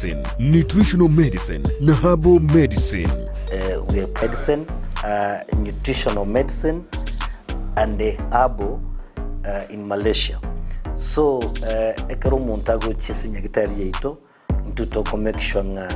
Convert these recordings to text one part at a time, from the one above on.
Medicine, Nutritional Medicine na Herbal Medicine. We have medicine, nutritional medicine and herbal in Malaysia. So ekero omonto agochia ase nyagetari yaito intwe toko make sure ng'a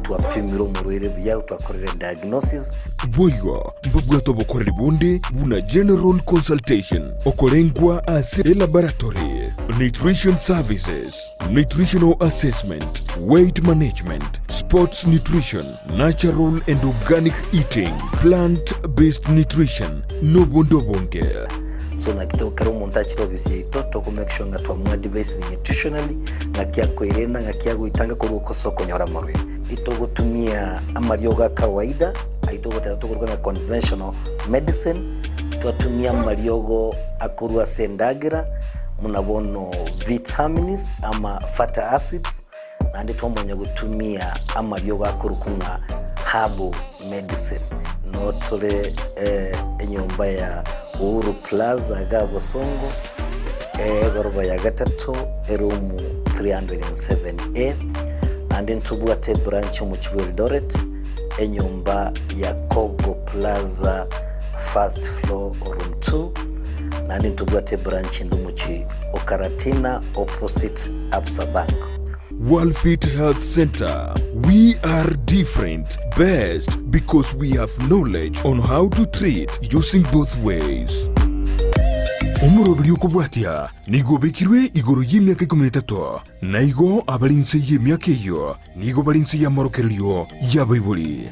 twapimire omorwaire buya, twakorire diagnosis. Boigo mbabwate obokoreri bonde buna general consultation, okorengwa ase elaboratory, nutrition services, Nutritional assessment, weight management, sports nutrition, natural and organic eating, plant based nutrition, nobonde obonge. So naki to kera omonto achire ofisi yaito toko make sure ng'a twamoadvisire nutritionally ng'aki akoirena ng'aki agoitanga korwa ase okonyora amarwaire. Itogotumia amariogo a kawaida ayio togoteba tokoruga ng'a conventional medicine, twatumia amariogo akorwa ase endagera buna bono vitamins ama fatty acids, naende twamanya gotumia amariogo akorokwa ng'a herbal medicine. No tore enyomba ya Uhuru Plaza iga Bosongo, egoroba ya gatato, eroom 307A, naende ntobwate ebranch omochie bwa Eldoret, enyomba ya Kogo Plaza first floor room 2, naende ntobwate ebranch ende omochie o Karatina opposite Absa Bank. Worldfit Health Centre, we are different, best because we have knowledge on how to treat using both ways. Omoroberi okobwatia nigo obekirwe igoro y'emiaka ikomi na etato, na igo abare inse y'emiaka eyio nigo bare inse y'amorokererio y'abaibori.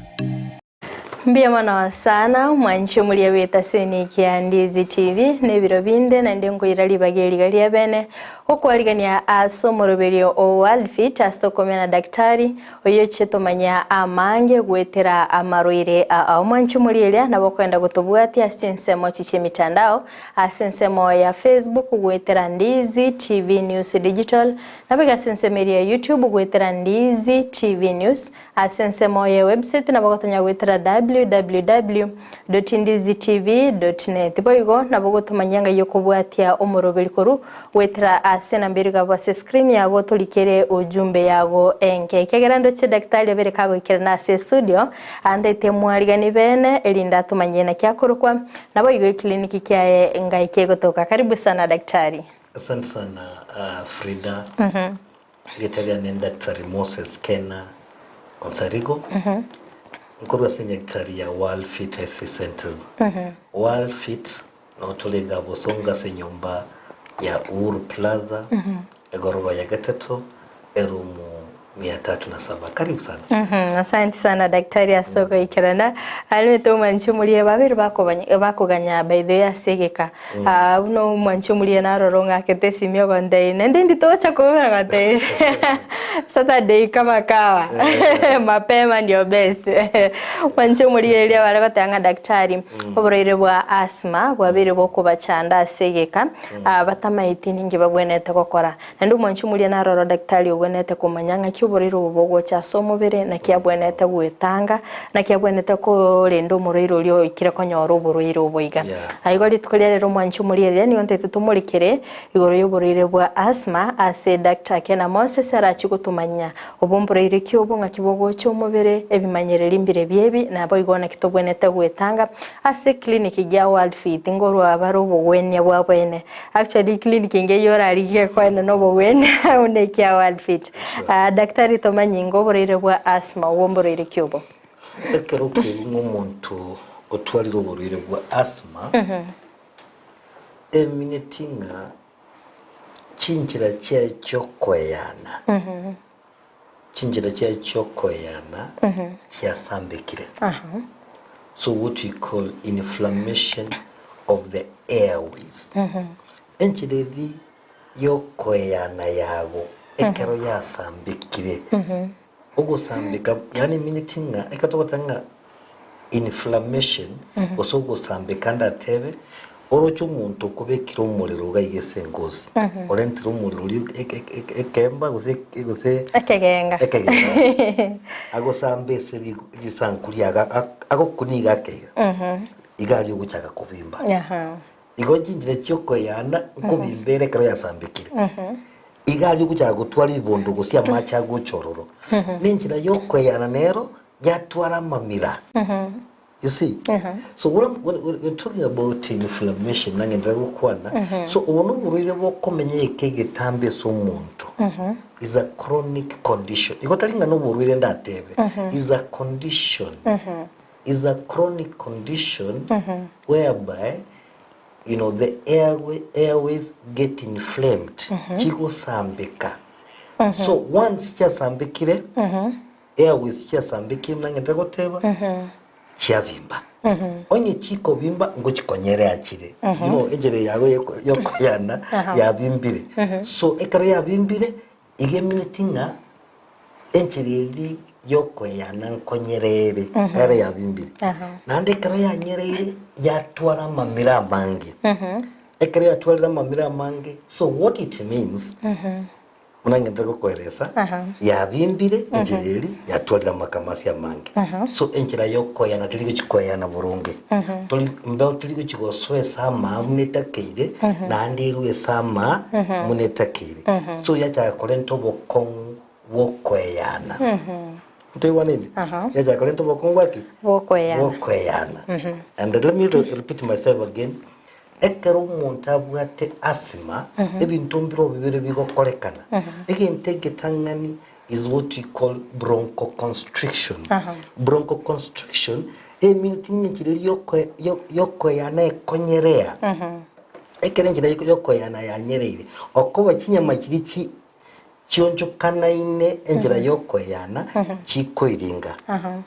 Mbuya mono sana mwanche omoria bw'etaseni kia Ndizi TV na ebiro binde naende nkoira ribaga eriga ria bene gokwarigania ase omoroberio o World Fit ase tokomenya na daktari oyio oche tomanya amange goetera amarwaire ao. Mwanche omoria eria nabo okoenda gotobwatia ase chinsemo echi chi'emitandao ase ensemo ya Facebook goetera Ndizi TV News Digital nabo iga ase ensemo eria ya YouTube goetera Ndizi TV News Ase ensemo ye website nabo gotonya goetera www.ndizitv.net. Boigo nabo gotomanyia ng'ai okobwatia omoroberi korwa goetera ase enamba eria igabwo ase screen yago torikere ujumbe yago enke. Ekiagera ndoche daktari abere kagoikerana ase estudio andete mwarigani bene erinde atomanyie naki akorokwa naboigo eclinic kiaye ngai kegotoka. Karibu sana daktari. Asante sana Frida. Erieta riane Daktari Moses Kena Onsarigo, nkorwa ase nyagetari ya World Fit Health Centers. World Fit nabo tore iga Bosongo ase enyomba ya Uhuru Plaza, egoroba ya gatato, eroom mia tatu na saba. Karibu sana. Asante sana daktari ase ogoikerana. Arete omwanchi omoria babere bakobanya bakoganya by the way ase egeka. Ah, buna omwanchi omoria naroro ng'akete esimi ogontebia naende ndi togocha koumera ngotebia Saturday kama kawa mapema ndio best. Omwanchi omoria eria bare goteba ng'a daktari oborwaire bwa asthma bwabeire bokobachanda ase egeka ah, batamaeti ninki babwenerete gokora. Naende omwanchi omoria naroro daktari ogwenerete komanya ng'aki oborwaire obo bogocha ase omobere, naki abwenerete gwetanga, naki abwenerete korenda omorwaire oria oikire konyora oborwaire obo iga. Yeah. Igo rituko ria rero omwanchi omoria riria nigo ntagete tomorekere igoro y'oborwaire bwa asthma ase Doctor Kena Moses arachie gotomanya obo mborwaire ki obo ng'aki bogocha omobere, ebimanyereri mbirebi ebi, naboigo naki tobwenerete gwetanga ase clinic gia World Fit ngorwa bare obogwenia bwa bwene. Actually clinic enke eyio orarigie koenda na obogwenia buna ekia World Fit. Ah, daktari tomanyi ingo oborwaire bwa asthma obwo mborwaire ki obo? Ekero okoigwa ng'a omonto otwarire oborwaire bwa asthma, emineti ng'a chinchera chiaye chiokoeyana, chinchera chiaye chiokoeyana chiasambekire. So what we call inflammation of the airways. Enchera eri yokoeyana yago ekero yasambekire, ogosambeka yaani emineti ng'a ekero togoteba ng'a inflammation gose ogosambeka ndatebe, oroche omonto okobekire omorero iga iga ase engosi, orentire omorero oria ekemba gose gose Ekegenga. ekegenga, agosamba ase risanku riago agokuna iga ake iga, iga aria ogochaka kobimba. Igo chinchera chiokoeyana nkobimba ere ekero yasambekire. Iga aria ogochaka gotwara ebibondo gose amache agocha ororo, nenchera yokoeyana nero yatwara amamira. You see? So what I'm, when, when we're talking about inflammation, nangenderera gokwana, so obo noborwaire bokomenya eke egetambe ase omonto. Is a chronic condition. Igo tari ng'a noborwaire ndatebe. Is a condition. Is a chronic condition whereby you know the airway, airways get inflamed chigosambeka so once chiasambekire airways chiasambekire buna ng'ende goteba chiabimba onye chikobimba ngochikonyere achire you know enchera yago yoko- yokoyana yabimbire so ekero yabimbire Iga emineti ng'a enchera eria y'okoeyana nkonyerere ere yabimbire, naende ekero yanyereire yatwara amamira amange. Ekero yatwarire amamira amange, so what it means, buna ngente gokoeresa, yabimbire enchera eria yatwarire amakamasi amange. So enchera y'okoeyana teri gochi koeyana boronge, tori mbeo teri gochi gosoa ase amaa buna etakeire, naende erwe ase amaa buna etakeire. So yachaka korenta obokong'u bw'okoeyana. Ntoigwanini? Yachaka korenta obokong'u bwa ki? Bw'okoeyana. Bw'okoeyana. And let me repeat myself again. Ekero omonto abwate asthma, ebinto mbire bibere bigokorekana. Egento egetang'ani is what we call bronchoconstriction. Bronchoconstriction eminti ng'a enchera eria yokoeyana ekonyerea. Ekero enchera yokoeyana yanyereire, okoba chinyama chiria chi chionchokanaine enchera yokoeyana chikoiringa.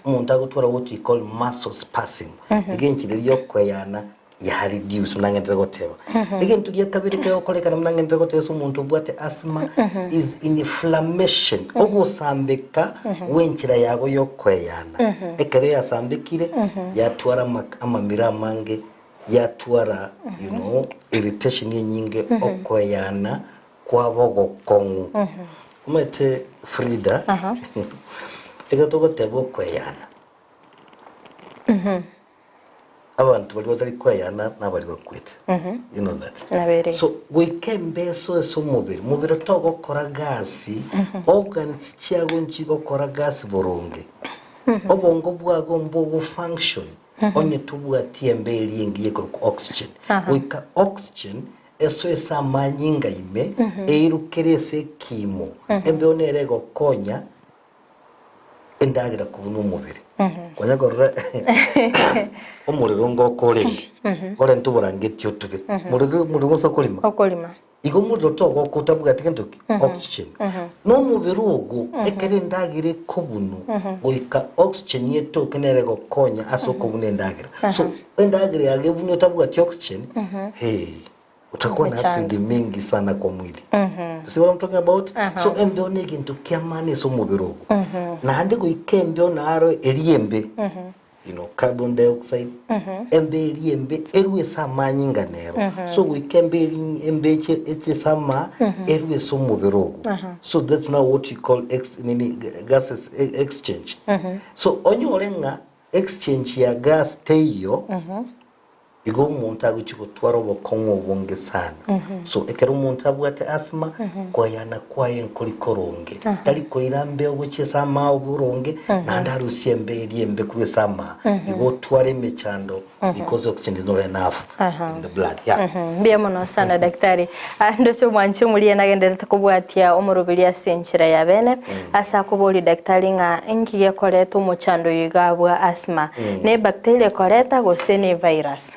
Omonto agotwara what we call muscle spasm. Iga enchera eria yokoeyana ya reduce buna ng'enderere goteba. Egento gia kabere kegokorekana buna ng'enderere goteba ase omonto obwate asthma is inflammation, ogosambeka gwenchera yago yokoeyana. Ekero yasambekire yatwara amamira amange yatwara you know irritation enyinge okoeyana kwaba ogokong'u. Omanyete Frida, ekero togoteba okoeyana, abanto baria batari koeyana nabaria bakwete. You know that? Nabere. So goika embeso ase omobere, mobere togokora gasi, organs chiago nchigokora gasi boronge. Obongo bwago mbogofunction Onye tobwati embeeri engiya ekorokwa oxygen, goika oxygen esoe ase amanyinga ime, eirukere ase ekiimo, embeo nere egokonya endagera kobuna omobere. Kwanya korora omorero ngoka orenge, orente oborangeti otube, morero omorero gose okorima. Okorima. Igo omorero togoka otabwati gento ki? Oxygen. Na omobere ogo ekero endagera ekobunwa goika oxygen etoke nere egokonya ase okobuna endagera. So endagera yago ebunwe otabwati oxygen, hey, utakuwa na acid mingi sana kwa mwili. You see what I'm talking about? So embeo na egento kia maana ase omobere ogo. Naende goika embeo naro eria embe. You know, carbon dioxide, embe eria embe erwe ase amanyinga nero. So goika embe eri embe eche eche ase ama erwe ase omobere ogo. So that's now what you call ex, nini gases exchange. So onyore ng'a exchange ya gas teiyo, Igo omonto agochia gotwara obokong'u obonge sana. So ekero omonto abwate asthma, koyana kwaye nkori koronge. Tari koira mbeo gochia ase amaa boronge, naende arusie embeo eria embe korwa ase amaa. Igo otware emechando because oxygen is not enough in the blood. Yeah. Mbuya mono sana daktari. Ah, ndoche omwanchi omoria nagenderete kobwatia omoroberi ase enchera ya bene ase akoboria daktari ng'a inki gekoreta omochando oyo iga bwa asthma. Ne bacteria ekoreta gose ne virus?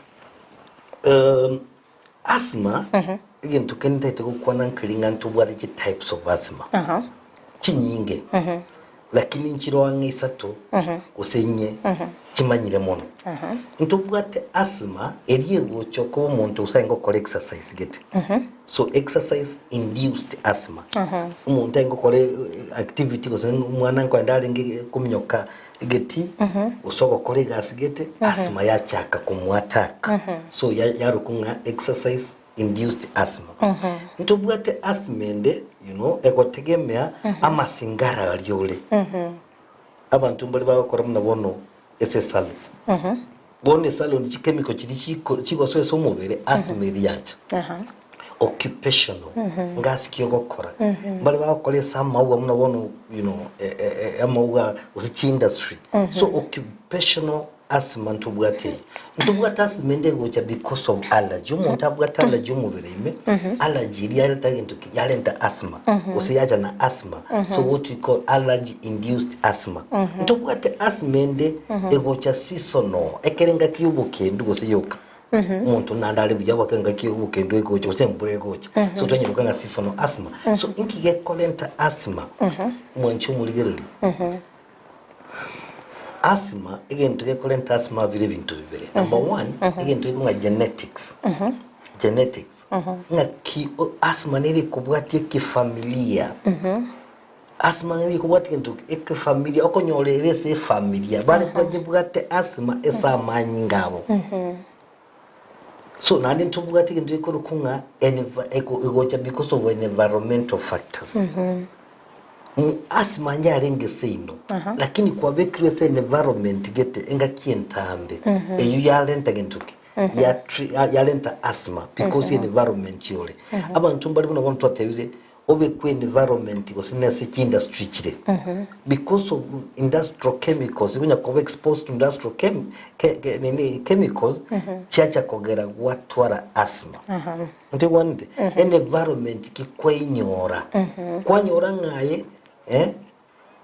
Asthma egento kende ntagete gokwana nkeri ng'a ntobwate chi types of asthma chinyinge lakini nchire ang'e isato gose inye chimanyire mono. Ntobwate asthma eria egocha okoba omonto gose arenge gokora exercise gete. So exercise induced asthma. Omonto arenge gokora activity gose omwana nkoenda arenge kominyoka egeti gose ogokora egasi gete asthma yachaka komoattack. So yarokwa ng'a exercise induced asthma. Ntobwate asthma ende you know egotegemea amasingara aria ore. Abanto mbare bagokora buna bono ase esalon. Bono esalon chichemical chiria chiko chigosoa ase omobere asthma eria yacha. Occupational, ngasi ki ogokora. Mbare bagokora ase amauga buna bono you know amauga gose chiindustry. So occupational asthma ntobwate eyio. Ntobwate asthma ende egocha because of allergy. Omonto abwate allergy omobere ime, allergy eria yareta gento ki? Yarenta asthma gose yacha na asthma. So what we call allergy induced asthma. Ntobwate asthma ende egocha seasonal, ekere engaki ya obokendu gose yoka. Omonto naende are buya gwake engaki ya obokendu egocha gose embura egocha. So twanyeroka ng'a seasonal asthma. So inki gekorenta asthma? Omwanchi omorigereria. Asthma, egento gekorenta asthma bire ebinto bibere. Number one, egento gekong'a genetics. Genetics. Ng'aki o- asthma nere ekobwatia ekefamilia. Asthma nere ekobwatia egento ki? Ekefamilia, okonyora ere ase efamilia. Bare banyebwate asthma ase amanyinga abo. So naende ntobwate egento gekorokwa ng'a enva ego egocha because of environmental factors. Asthma yarenge seino, lakini kwabekirwe ase environment gete engaki entambe, eyio yarenta gento ki? Ya tri yarenta asthma because environment yore. Abanto mbare buna bono twatebire, obekwe environment gose nase chiindustry chire, because of industrial chemicals, onya koba exposed to industrial chem ke ke nini chemicals, chiacha kogera gwatwara asthma. Ntoigwanete? Environment ki kwainyora, kwanyora ng'a aye eh,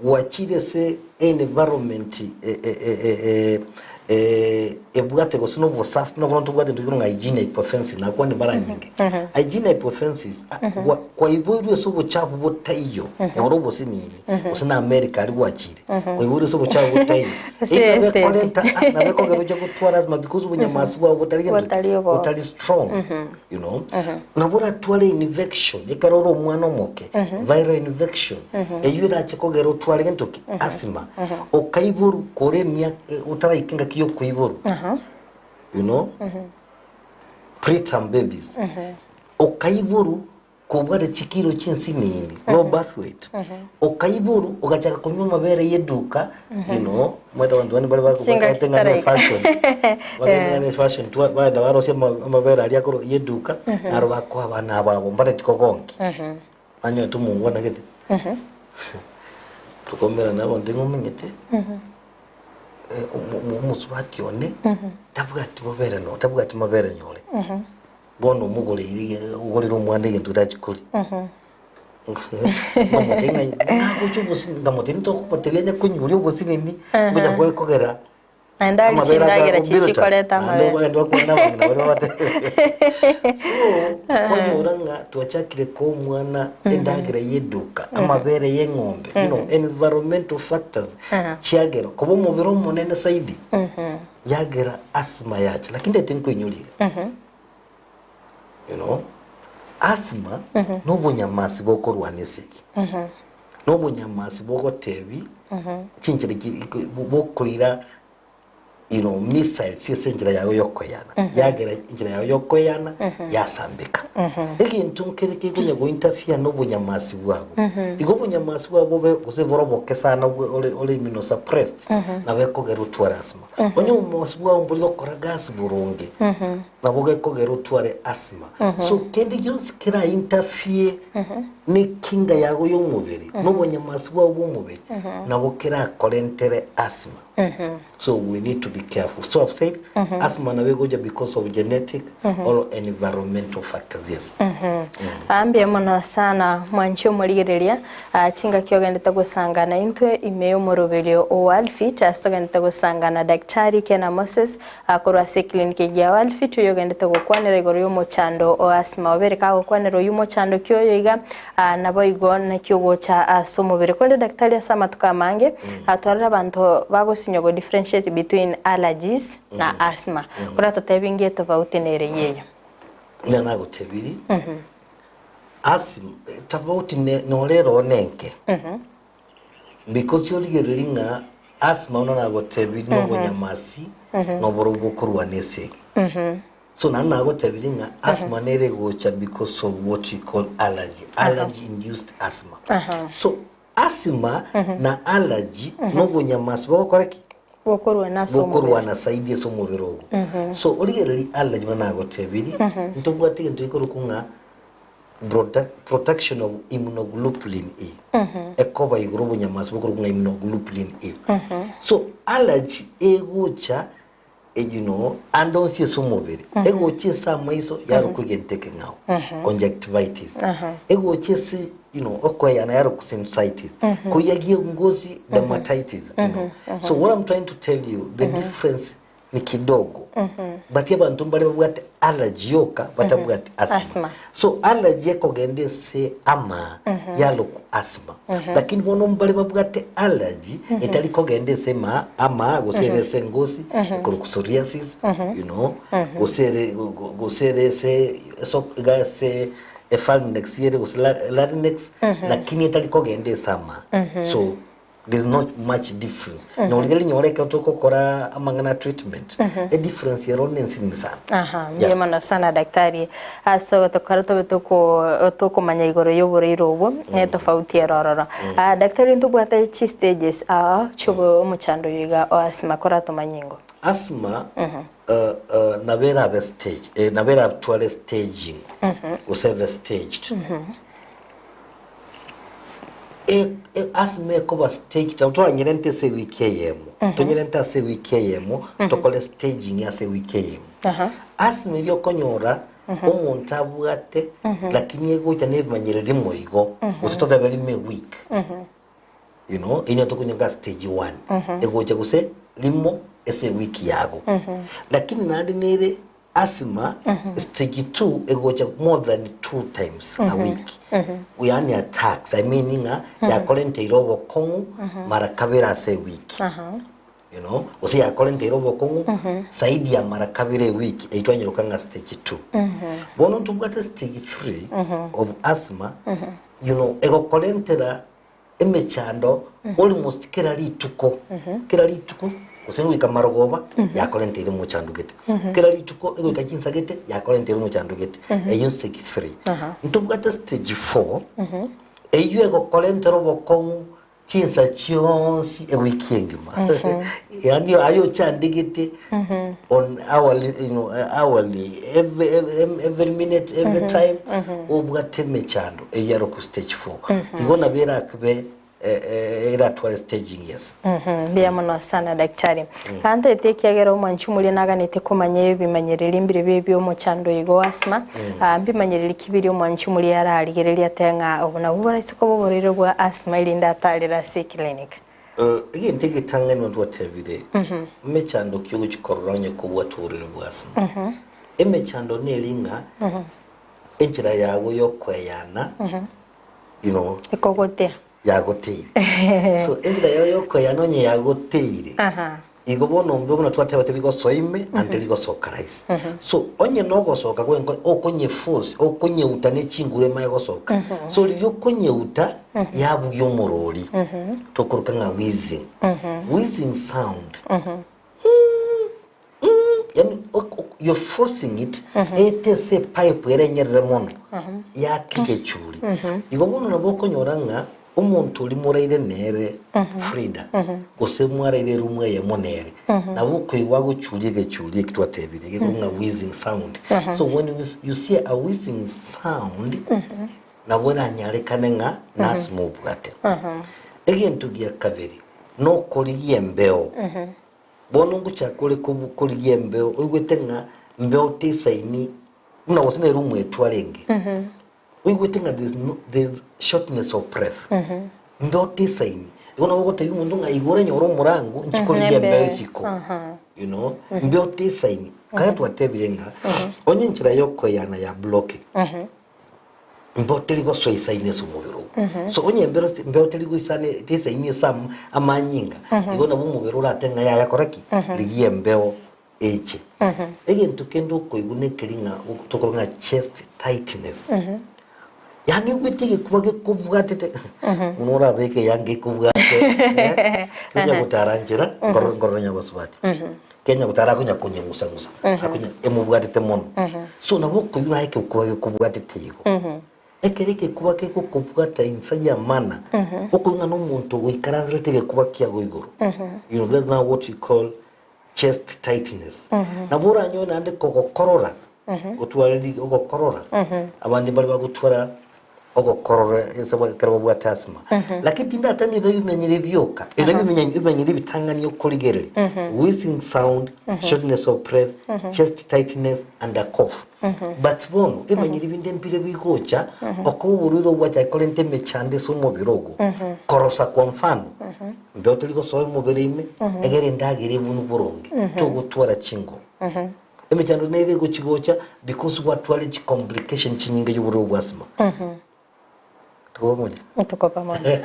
gwachire ase environment ebwate gose na obosafi buna bono ntobwate intwe ekero ng'a hygiene hypothesis nakwane mara nyinge. Hygiene hypothesis kwaiboirwe ase obochafu botaiyo nyora obosinini gose na America aria gwachire kwaiboirwe ase obochafu botaiyo Ase Eyio nabo estate. ekorenta nabo ekogera oche gotwara asthma because obonyamasi bwao botari gento ki? Botari obo. Botari strong you know. Nabo oratware infection ekero ore omwana omoke viral infection eyio erache kogera otware gento ki? Asthma. Okaiborwa kore emiaka otaraika engaki ya okoiborwa you know preterm babies okaiborwa Kobwate chikilo chinsinini, low birth weight, okaiborwa ogachaka konywa amabere y'eduka, you know, omanyete abanto bande mbare Chingaki bakaete ng'a ne chitaraika. fashion, bakaete ng'a ne fashion twa bagenda barosia ama- amabere aria akorwa y'eduka, naro bakoa abana babo mbareti kogonki. Nanyorete omongwana gete, tokomerana abanto ng'a omanyete, omosubati one, tabwati mabere no tabwati mabere nyore. Bono omogoreire ogorere omwana egento otachia koria. Nkamotebia ng'a nagocha obosi nkamotebia ntokomotebia onye konywa obosinini ngocha gwekogera Naende aria amabere acha chindagera chiria gobuilta. chikoreta Naende amabere. bagenda bakwana abang'ina baria babate so kwanyora ng'a twachakire koa omwana endagera ya eduka, amabere ya eng'ombe, you know environmental factors chiagera koba omobere omonene zaidi yagera asthma yacha lakini ndete nkoinyora iga. You know, asthma nobonyamasi bokorwana esegi. Nobonyamasi bogotebi chinchera chi- bokoira you know, missiles ase enchera yago yokoyana yagera enchera yago yokoyana yasambeka. Egento nkere kekonya gointerfere na obonyamasi bwago. Igo obonyamasi bwago bobe gose boroboke sana bwe ore ore immunosuppressed nabo ekogera otware asthma. Onye obomosi bwao mbori gokora gasi boronge, nabo gekogera otware asthma. So kende gionsi kera interfere ne ekinga yago ya omobere, na obonyamasi bwao bwa omobere, nabo kerakorentere asthma. So we need to be careful. So I've said asthma nabo egocha because of genetic or environmental factors, yes. Aa mbuya mono sana mwanche omorigereria Aa chingaki ogendete gosangana intwe ime y'omoroberio o Walfit ase togendete gosangana Daktari Kena Moses korwa ase eclinic eyio ya Walfit oyio ogendete gokwanera igoro y'omochando o asthma obere kagokwanera oyio mochando ki oyo iga naboigo naki ogocha ase omobere korende daktari ase amatuko amange atwarire abanto bagosinywa go differentiate between allergies na asthma oratotebi ngi etofauti nere eyio. Buna nagotebirie. Asthma, tofauti ne nore ero nenke. Because origereria ng'a asthma buna nagotebirie na obonyamasi na oborwaire bokorwana esegi. So naende nagotebirie ng'a asthma nere egocha because of what we call allergy, allergy induced asthma. So asthma na allergy na obonyamasi bogokora ki? Bokorwana ase omobere. Bokorwana zaidi ase omobere ogo. So origereria allergy buna nagotebirie, ntobwate egento gekorokwa ng'a. Production of immunoglobulin E ekoba igoro obonyamasi bokorokwa ng'a immunoglobulin E. So allergy egocha you know ande onsi ase omobere, egocha ase amaiso yarokwa egento ekeng'ao conjunctivitis, egocha ase you know okoeyana yarokwa sinusitis, koyagia ngozi dermatitis you know. So what I'm trying to tell you the difference ni kidogo but abanto mbare babwate allergy yoka batabwati asthma. Asthma. So allergy ekogenda ase ama yaloku asthma lakini bono mbare babwate allergy etari kogenda ase ma ama gose ere ase engosi ekoroku psoriasis you know gose ere go- go- gose ere ase eso iga ase epharynx ere gose la- larynx lakini etari kogenda ase ama so There's not much difference. Na origereria nyore ekero togokora amang'ana a treatment, e difference ero nensinini sana. Aha, Yeah. mbuya mono sana daktari ase ogotokora tobe toko tokomanya igoro y'oborwaire obwo ne etofauti ere ororo. Ah, daktari ntobwate chi stages aa chiobo omochando oyo iga o asthma koratomanye ingo. Asthma nabo erabe stage, nabo eratware staging gose ebe staged. Asthma ekoba staged, nabo toranyerente ase ewiki eyemo, tonyerente ase ewiki eyemo, tokore staging ase ewiki eyemo. Asthma eria okonyora omonto abwate lakini egocha na ebimanyero rimo igo, gose totebe rimo eweek, you know, eyio nigo tokonyora stage one, egocha gose rimo ase ewiki yago. Lakini naende nere Asthma stage 2 egocha more than 2 times a week yaani attacks I mean ng'a yakorenteire obokong'u mara kabere ase ewiki you know gose yakorenteire obokong'u zaidi ya mara kabere ewiki eywo twanyeroka ng'a stage 2. Bono ntobwate stage 3 of asthma you know egokorentera emechando almost kera rituko, kera rituko gose goika marogoba yakorenteire omochando gete, kera rituko egoika chinsa gete yakorenteire omochando gete, eyio stage 3. Ntobwate stage 4 eyio egokorentera obokong'u chinsa chionsi ewiki engima yaani aye ochandegete on hourly, you know, hourly every, every, every minute every time obwate emechando eyio aro ku stage 4 igo nabo erabe eratware staging yes. Mbuya mono sana daktari. Antaete ekiagera omwanchi omoria naganete komanya ebimanyereri mbirobio ebi'omochando oyo igo asthma. Mbimanyereri ki biria omwanchi omoria ararigererie atebe ng'a obo nabwo boraise koba oborwaire bwa asthma erinde atarere ase eclinic. Egento egetang'ani twatebire, emechando ki ogochia korora onye kobwate oborwaire bwa asthma? Emechando neri ng'a enchera yago yokoeyana you know, Ekogotea. yagoteire. So enchera yago yokoeyana onye yagoteire, Aha. igo bono mbe buna twateba teri gosoa ime naende teri gosoka rahisi. So onye nogosoka gwenko okonye force okonyeuta ne chinguru emaye gosoka. So riria okonyeuta yabugia omorori tokoroka ng'a wheezing. Wheezing sound Yaani you're forcing it ete ase epipe ere enyerere mono yake egechuri. Igo bono nabo okonyora ng'a omonto oria moraire nere Frida gose mwaraire eroom eyemo nere nabo okoigwa agochuria egechuri eki twatebire gekorwa ng'a wheezing sound. So when you see a wheezing sound nabo eranyarekane ng'a nasima obwate. Egento gia kabere nokorigia embeo. Bono ngochaka ore korigia embeo, oigwete ng'a mbeo teisaini buna gose nere omwetwa arenge, oigwete ng'a there's no there's shortness of breath, mbeo teisaini. Igo nabo ogotebia omonto ng'a igo oranyore omorango inchi korigia embeo isiko, you know, mbeo teisaini. Kare twatebire ng'a onye enchera yokoeyana ya blocking, Mbeo teri gosoa isaini ase omobere oo. So onye embero mbeo teri goisana teisaini ase am- amanyinga, igo nabo omobere orate ng'a yaya kora ki? Rigia embeo eche. Egento kende okoigwa nekeri ng'a ok- tokorwa ng'a chest tightness. Yaani oigwete egekuba gekobwatete buna orabeke eyanga ekobwate eh, kenya gotara nchera nkorora nkorora nyabasubati. Kenya gotara akonya konyeng'usa ng'usa akonya emobwatete mono. So nabo okoigwa aye ekekuba gekobwatete igo. Ekero ekekuba kegokobwata insa y'amana, okoigwa ng'a nomonto ogoikaranserete egekuba kiago igoro. You know, that's now what you call chest tightness. Nabo oranyore naende kogokorora. Gotwara ri ogokorora, abande mbare bagotwara ogokorora ase ba ekero babwate asthma. Lakini tindatebia ng'a ebimenyero bioka, ebi nabio ebimenye ebimenyero ebitang'ani okorigereria, wheezing sound, shortness of breath, chest tightness and a cough. But bono, ebimenyero binde mbire bigocha, okoba oborwaire obwachake korenta emechando ase omobere ogo, korosa kwa mfano, mbeo tori gosoa omobere ime, egere endagera ebunwe boronge, togotwara chinguru. Emechando nere egochi gocha because gwatware chicomplication chinyinge y'oborwaire bwa asthma. Tuko pamoja? Tuko pamoja.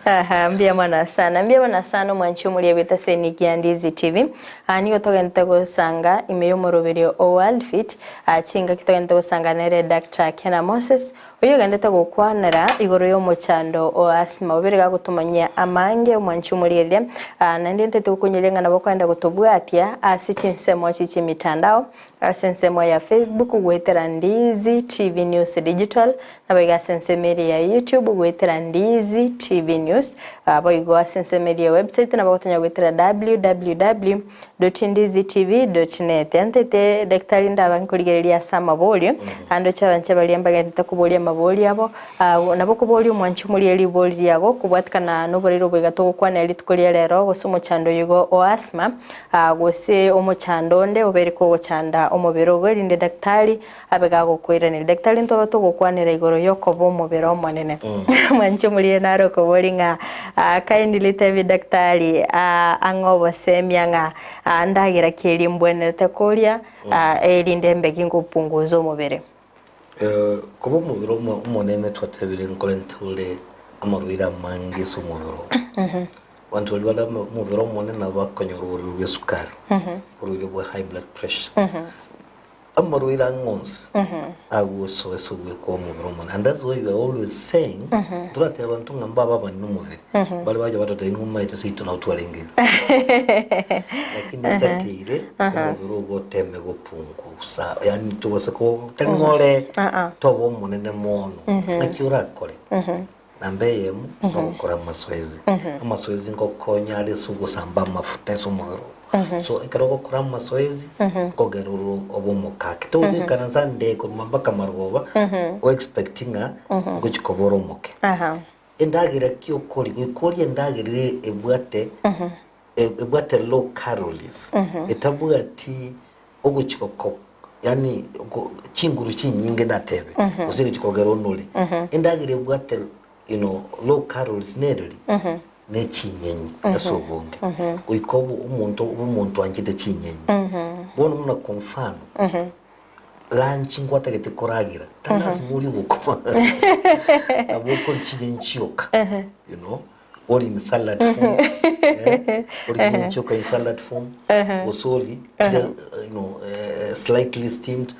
Sawa. Aha, mbuya mono sana mbuya mono sana omwanchi omoria bwete ase eniki ya Ndizi TV. Ah, nigo togenderete gosanga ime y'omoroberio o World Fit. Ah, chingaki togenderete gosanga nere Dr. Kena Moses Oyio ogendete gokwanera igoro y'omochando o asthma obere gagotomanyia amange omwanchi omorigereria, naende ntete gokonyeria ng'a nabo okoenda gotobwatia ase chinsemo echi chi'emitandao, ase ensemo ya Facebook goetera Ndizi TV News Digital, naboigo ase ensemo eria ya YouTube goetera Ndizi TV News, boigo ase ensemo eria ya website nabo ogotonya goetera www. Ndizitv dot net. Ntete daktari ndaba nkorigereria ase amaborio, ande oche abanche baria mbagenderete koboria amaborio abo, nabo koboria omwanchi omorie ribori riago kobwatikana noborwaire obo iga togokwanera rituko ria rero gose omochando oyo igo o asthma, gose omochando onde obeire kogochanda omobere ogo erinde daktari abe gagokoiraneria. Daktari ntobe togokwanera igoro yokoba omobere omonene. Mwanche omorie nare okoboria ng'a ah, kindly tebi daktari ah, ang'e obosemia ng'a ah, ndagera ki eria mbwenerete koria ah, erinde mbe gingopunguza omobere. Eh, koba omobere omo- omonene twatebire nkorente ore amarwaire amange ase omobere oo. Abanto baria bare amo- omobere omonene nabo bakonyora oborwaire bwa esukari, oborwaire bwa high blood pressure. Amarwaire ang'e onsi agosoa ase ogweka omobere omonene. And that's why we are always saying, toratebia abanto ng'a mbabe abanene omobere, mbare bacha batotebia ng'a omaete seito nabo twarenge iga. Lakini otakeire omobere ogo oteme gopungusa, yaani tobasa ko tari ng'a ore toba omonene mono, naki orakore? Namba eyemo, nogokora amasoezi. Amasoezi ngokonya are ase ogosamba amafuta ase omobere oo. So ekero ogokora amasoezi, nkogera ore obe omokake. Togoikaransa ande korwa mpaka marogoba, o expect ng'a ngochi koba ore omoke. Endagera ki okoria? Goika orie endagera ere ebwate ebwate low calories, etabwati ogochi goko yaani go chinguru chinyinge natebe, gose egochi kogera onore. Endagera ebwate you know low calories nereri? Ne chinyenyi ase obonge. Goika obe omonto obe omonto oanchete chinyenyi. Bono buna kwa mfano, lunch ngwatagete koragera, tari lasima orie obokima, nabo okoria chinyenyi chioka, you know. Ori in salad form eh, ori chinchoka in salad form gose ori chire you know, eh, slightly steamed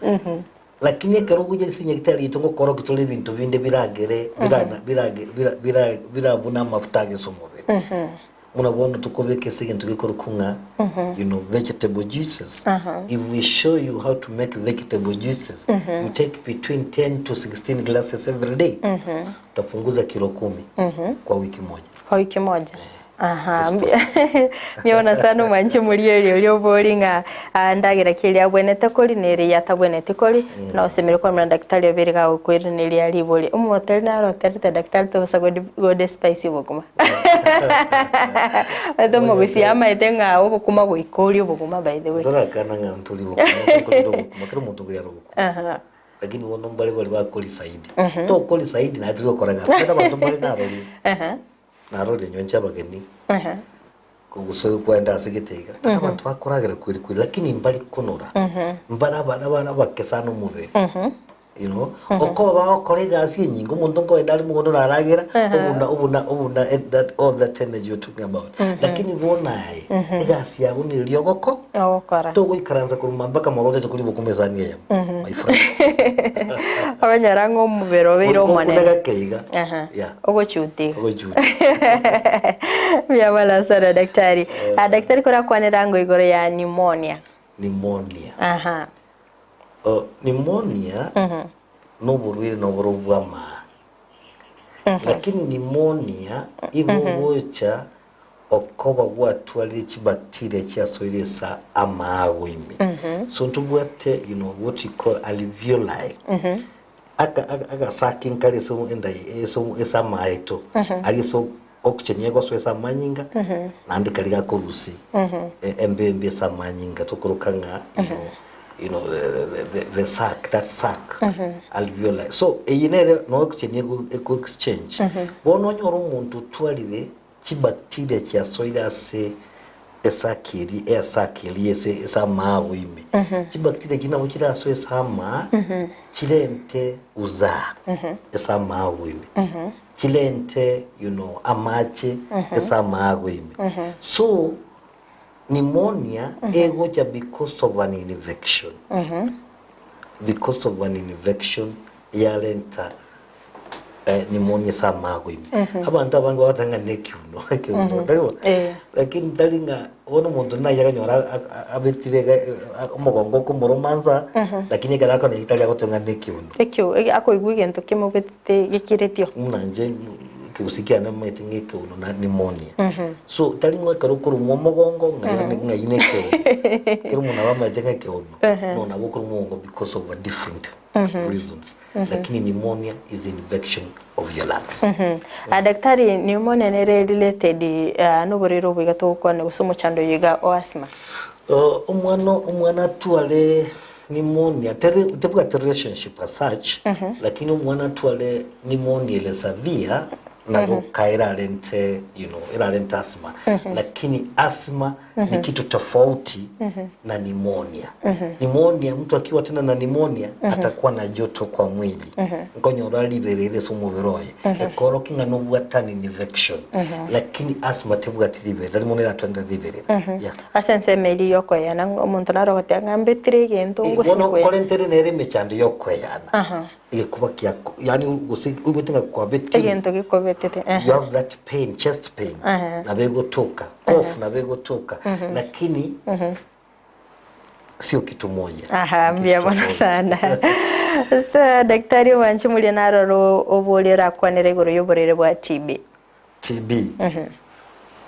lakini ekero ogocha ase nyagetari yaito ngokorokia tore ebinto binde biragere birana birage bira bira birabune amafuta agese omobere buna bono tokobeka ase egento gekorokwa ng'a you know, vegetable juices if we show you how to make vegetable juices you take between 10 to 16 glasses every day Utapunguza kilo kumi kwa wiki moja. Kwa wiki moja? Aha. Niona sana omwanche omorieri oria obori ng'a ah, ndagera ki eria abwenerete kori na eria atabwenereti kori, na osemire kwamera daktari obeire gagokoiraneria ribori. Omoteri naro oterete daktari tobosa godi gode spice obokima. Omanyete omogusii amaete ng'a obokima goika orie obokima by the way. Torakana ng'a ntori bokima, ntori obokima, kera omonto nkoria are obokima. Aha. Lakini bono mbare baria bakori saidi. Tokori saidi naye tori gokora egasi. Omanyete abanto mbare narorire. Narorire nyoncha abageni. Gose kwaenda ase gete iga. Tata abanto bakoragera kweri kweri lakini mbari konora. Mbare aba aba abake sana omobere. You know, okoba bagokora egasi enyinge omonto nkoenda are mogondo naragera obuna obuna obuna that all that energy you're talking about. Lakini bono aye egasi yago neria ogoko Ogokora. Togoikaransa korwa mambia mpaka magoro otache koria obokima esani eyemo, my friend. Okonyora ng'a omobere obeire Goika omonene. okune gake iga. Aha. Yeah. Ogochutiga. Ogochutia. Mbuya mono sana daktari. Ah, daktari korakwanera ango igoro ya pneumonia. Pneumonia. Aha. Oh, pneumonia noborwaire noboro bw'amaa. Lakini pneumonia igo ogocha. Okoba gwatwarire chibacteria chiasoire ase amaago ime. So ntobwate you know what you call alveoli. Aka aka agasaki nkare ase enda ase ase amaeto aria ase oxygen egosoa ase amanyinga naende karia gakorusia embe embe ase amanyinga tokoroka ng'a you know you know the the the sac that sac alveoli. So eye nere no oxygen ego ego exchange. Bono onyore omonto otwarire Chibacteria chiasoire ase esaki eria, easaki eria ase ase amaago ime. Chibacteria echi nabo chirasoe ase amaa, chirente usaha ase amaago ime. Chirente you know amache ase amaago ime. So, pneumonia egocha because of an infection. Because of an infection yarenta pneumonia ase amago ime. Abanto abange bagoteba ng'a nekiuno, ekiuno, tari bo? Eh. Lakini tari ng'a bono omonto naye akanyora abetire iga omogongo okomoroma nsa, lakini ekero akona tari agoteba ng'a nekiuno. Ekio, akoigwa egento kemobetete gekiretio. Buna inche ekegusii kiane omanyete ng'a ekeuno na pneumonia. So tari ng'a ekero okoromwa omogongo ng'a ng'ai na ekeuno. Ekero omonto nabo amanyete ng'a ekeuno, no nabo okoromwa omogongo because of a different reasons. Lakini pneumonia is the infection of your lungs. Ah, daktari, pneumonia nere related ah, noborwaire obo iga togokwana gose omochando oyo iga o asthma? Omwana omwana atware pneumonia teri tebwati relationship as such lakini omwana atware pneumonia ere severe nabo ka erarente you know erarente asthma lakini asthma ni kitu tofauti na pneumonia. Pneumonia mtu akiwa tena na pneumonia atakuwa na joto kwa mwili nkonyora riberera ase omobere oye ekorokia ng'a nobwate an infection lakini asthma tebwati riberera tari mono eratwende riberera yeah. Ase ensemo eria yokoeyana, omonto naro ogoteba ng'a mbetire egento Eh, bono ngosikwe. korentere nere emechando yokoeyana Aha. egekuba kiako yaani gose oigwete ng'a kwabetire Egento gekobetete, you have that pain chest pain Aha. nabo egotoka cough nabo egotoka lakini sio kitu moja Aha, Ni kitu mbuya mono tofauti. sana. Sa daktari omwanche moria naroro oboria orakwanere igoro y'oborwaire bwa TB. TB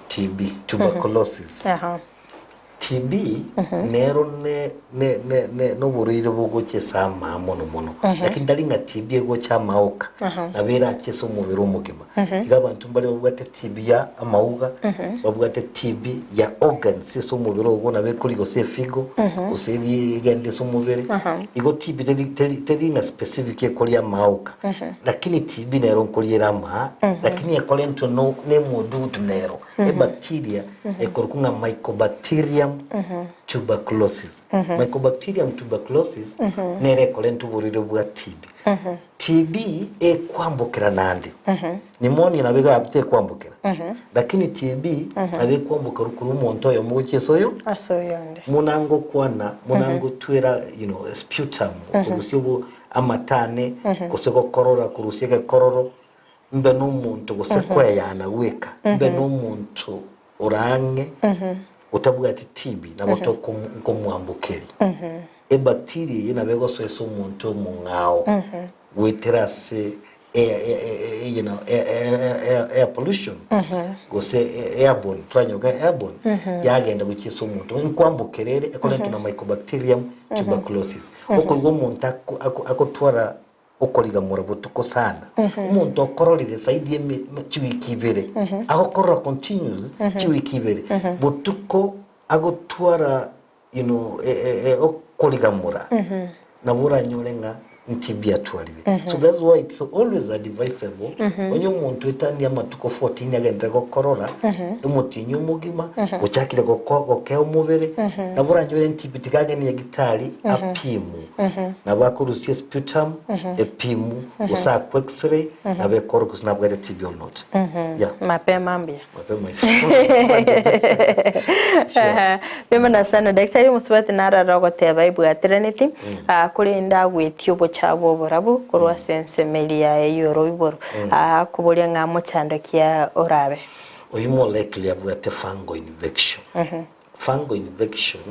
TB tuberculosis Aha. TB nero ne ne ne ne noborwaire bogocha ase amaa mono mono lakini tari ng'a TB egocha amaa oka nabo erache ase omobere omogima iga abanto mbare babwate TB ya amauga babwate TB ya organs ase omobere ogo nabo ekori gose efigo gose eri egende ase omobere igo TB teri teri teri ng'a specific ekoria amaa oka lakini TB nero nkoria ere amaa lakini ekorentwe no na emodudu nero Ebacteria ekorokwa ng'a Mycobacterium tuberculosis. Mycobacterium tuberculosis nere ekorenta oborwaire bwa TB. TB ekwambokera naende. Pneumonia nabo iga tekwambokera. Lakini TB nabo ekwambokera korwa omonto oyomo gochia ase oyo Ase oyonde. muna ngokwana muna ngotwera you know, sputum korusia obo amatane gose gokorora korusia egekororo Mbe nomonto gose kweyana gweka, mbe nomonto ore ang'e otabwati TB nabo tokomwambokeria. Ebacteria eye nabo egosoa ase omonto omong'ao goetera ase air, you know, air pollution gose airborne, toranyore ng'a airborne yagenda gochia ase omonto. Nkwambokera ere ekorentwa na mycobacterium tuberculosis. Okoigwa omonto akotwara Okorigamora botuko sana. Omonto okororire zaidi ye chiwiki ibere, agokorora continuous chiwiki ibere, botuko agotwara you know, okorigamora, nabo oranyore ng'a TB atwarire. So that's why it's always advisable onye omonto oetanie amatuko 14 agenderere gokorora omotienyi omogima, ochakire gokea omobere, nabo oranyore TB tiga agende nyagitari apimwe. Nabo akorusia sputum, epimu, gose akwe x-ray, nabo ekore gose nabwate TB or not. Yeah. Mapema mbuya. Mapema is Sure. Mbuya sana daktari omosubati narara ogoteba ebwatiraneti ah, korende agwetie obochabu oborabu korwa ase ensemo eria yaye y'oroiboro Ah, akoboria ng'a mochando ki orabe. Oyio more likely abwate fungal infection. Fungal infection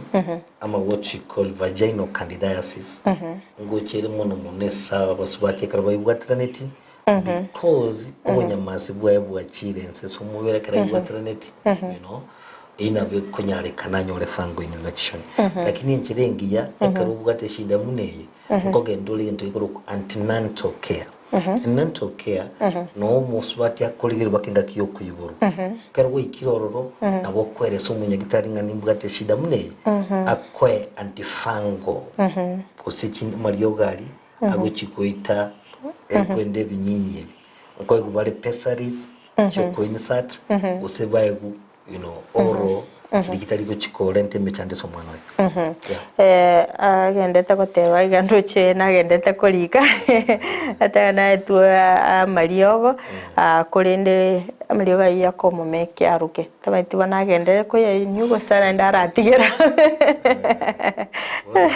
ama what we call vaginal candidiasis ngocha ere mono mono ase abasubati ekero baibwatiraneti. Because obonyamasi bwaye bwachire ense ase omobere ekero aibwateraneti, you know, eyio nabo ekonyarekana anyore fungal infection. Lakini enchera engiya ekero obwate eshida buna eye, nkogenda ore egento gekorokwa antenatal care. Antenatal care noo omosubati akorigerwa mpaka engaki ya okoiborwa. Ekero gwaikire ororo, nabo okoeresa omonyagitari ng'a nimbwate eshida buna eye, akoe antifungal gose chi amariogo aria agochia goita ekwenda ebinyinyi ebi. Nkoigwa bare pessaries chiokoinsert gose baegwe you know, oro kiri kitari gochia korenta emechando ase omwana oye. Yeah. Eh, agendete goteba iga ndoche nagendete korika ateba naetwe amariogo ah, korende amariogo ayio akomomeka aruke tamanyeti bono agenderere koyanywa gose naende aratigera. Bono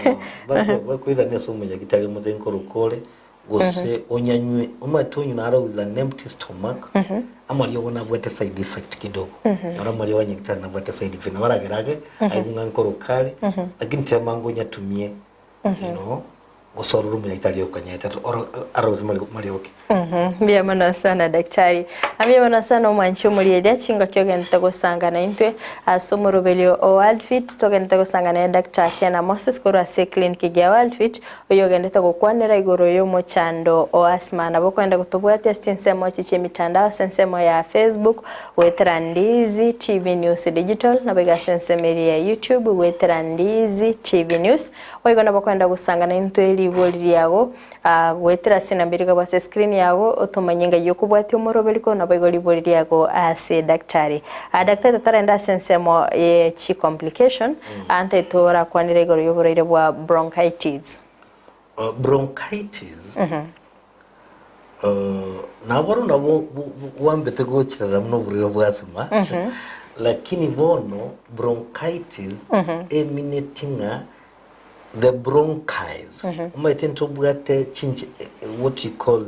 bako- bakoirania ase omonyagitari omote nkoroka ore gose onyanywe omanyete onywe naro with an empty stomach amariogo nabwate side effect kidogo nyora amariogo anyagitari nabwate side effect nabo aragere age aigwe ng'a nkoroka are lakini tema ngonyatumie you know gose orore omonyagitari okonyete arose mariogo ki. Mbuya mono sana daktari. Mbuya mono sana omwanchi omorieria chingaki ogenderete gosanga naintwe ase omoroberio o Worldfit togenderete gosanga naye Doctor Kena Moses korwa ase eclinic ya Worldfit Oyogendete gokwanera igoro y'omochando o asthma nabo okoenda gotobwatia ase chinsemo echi chi'emitandao ase ensemo ya Facebook goetera Ndizi TV News Digital naboigo ase ensemo eria ya YouTube goetera Ndizi TV News. Boigo nabo okoenda gosanga naintwe ribori riago goetera ase enamba eria ekabua ase escreen yago otomanye ng'ai okobwatia omoroberiko naboigo ribori riago ase daktari. Daktari totarenda ase ensemo ye chicomplication Ante torakwanere igoro y'oborwaire bwa bronchitis. Bronchitis naboro nabo bwambete gochirera buna oborwaire bwa asthma lakini bono bronchitis emineti ng'a the bronchis omanyete ntobwate chinche what you call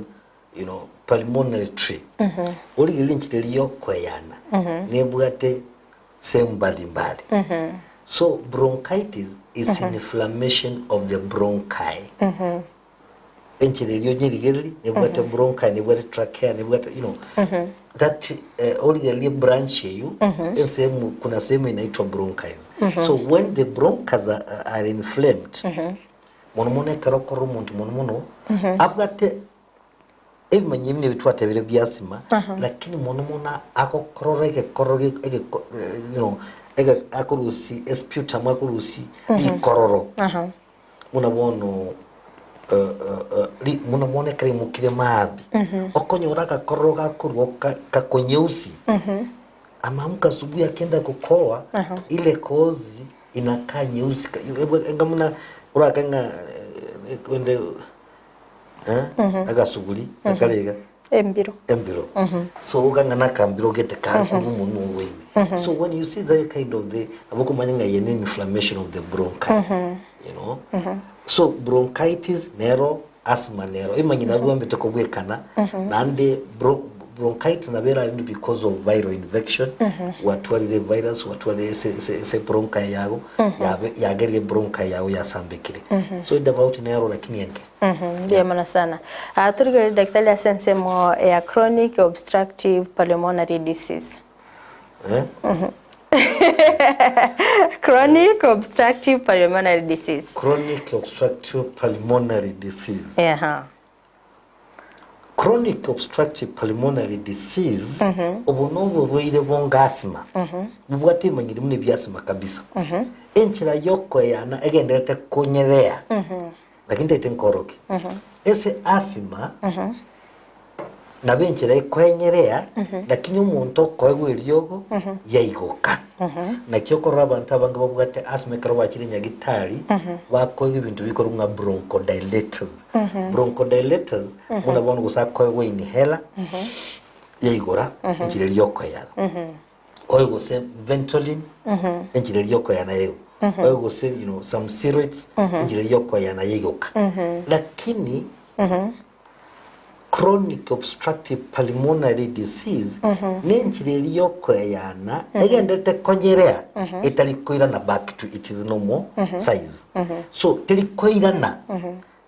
you know pulmonary tree origererie enchera eria yokoeyana nebwate sehemu mbalimbali so bronchitis is inflammation of the bronchi enchera eria onyerigererie nebwate bronchi nebwate trachea nebwate you know that eh, origererie branch eywo ensehemu kuna sehemu inaitwa bronchis so when the bronchus are, are inflamed mono mono ekero okorora omonto mono mono abwate Ebimanyi ebi nebi twatebire biasima, lakini mono mono agokorora egekororo ge- egeko you know, ege akorusia esputum akorusia rikororo buna bono ri buna bono ekero aimokire maambia, okonyora agakororo gakorwa ka kakonyeusi, amaamka asubuhi akienda kukoa, ile kozi inakaa nyeusi ka enga buna orake ng'a ende eh, agasuguri gakare iga Embiro. embiro so okang'a na akambiro gete kare korwa omonwa ogo ime so when you see that kind of the nabo okomanya ng'a eye ne inflammation of the bronchi you know so bronchitis nero asthma nero emanyire nabo bwambete kobwekana naende bro bronchitis nabo erarende because of viral infection gwatwarire virus gwatwarire ase ase ase bronchi yago yabe yagerire bronchi yago yasambekire so etafauti nero lakini enke Mbuya mono sana. Ah, torigererie daktari ase ensemo ya chronic obstructive pulmonary disease. Eh? Chronic obstructive pulmonary disease. Chronic obstructive pulmonary disease. Eha. Chronic obstructive pulmonary disease obo noborwaire bonga asthma bobwate emanyiri buna ebiasima kabisa. Enchera yokoeyana egendererete konyerea Lakini ntaete nkoroke. Ase asthma, nabo enchera ekoenyerea, lakini omonto okoegwa eriogo yaigoka. Naki okorora abanto abange babwate asthma ekero bachire nyagitari, bakoegwa ebinto bikorwa ng'a bronchodilators. Bronchodilators, buna bono gose akoegwa inhaler, yaigora enchera eria yokoeyana. Oyo gose Ventolin, enchera eria yokoeyana yaigo. Oyo gose you know, some steroids, enchera eria yokoeyana yaigoka. Lakini chronic obstructive pulmonary disease nenchera eria yokoeyana egenderete konyerea etari koirana back to its normal size. So teri koirana.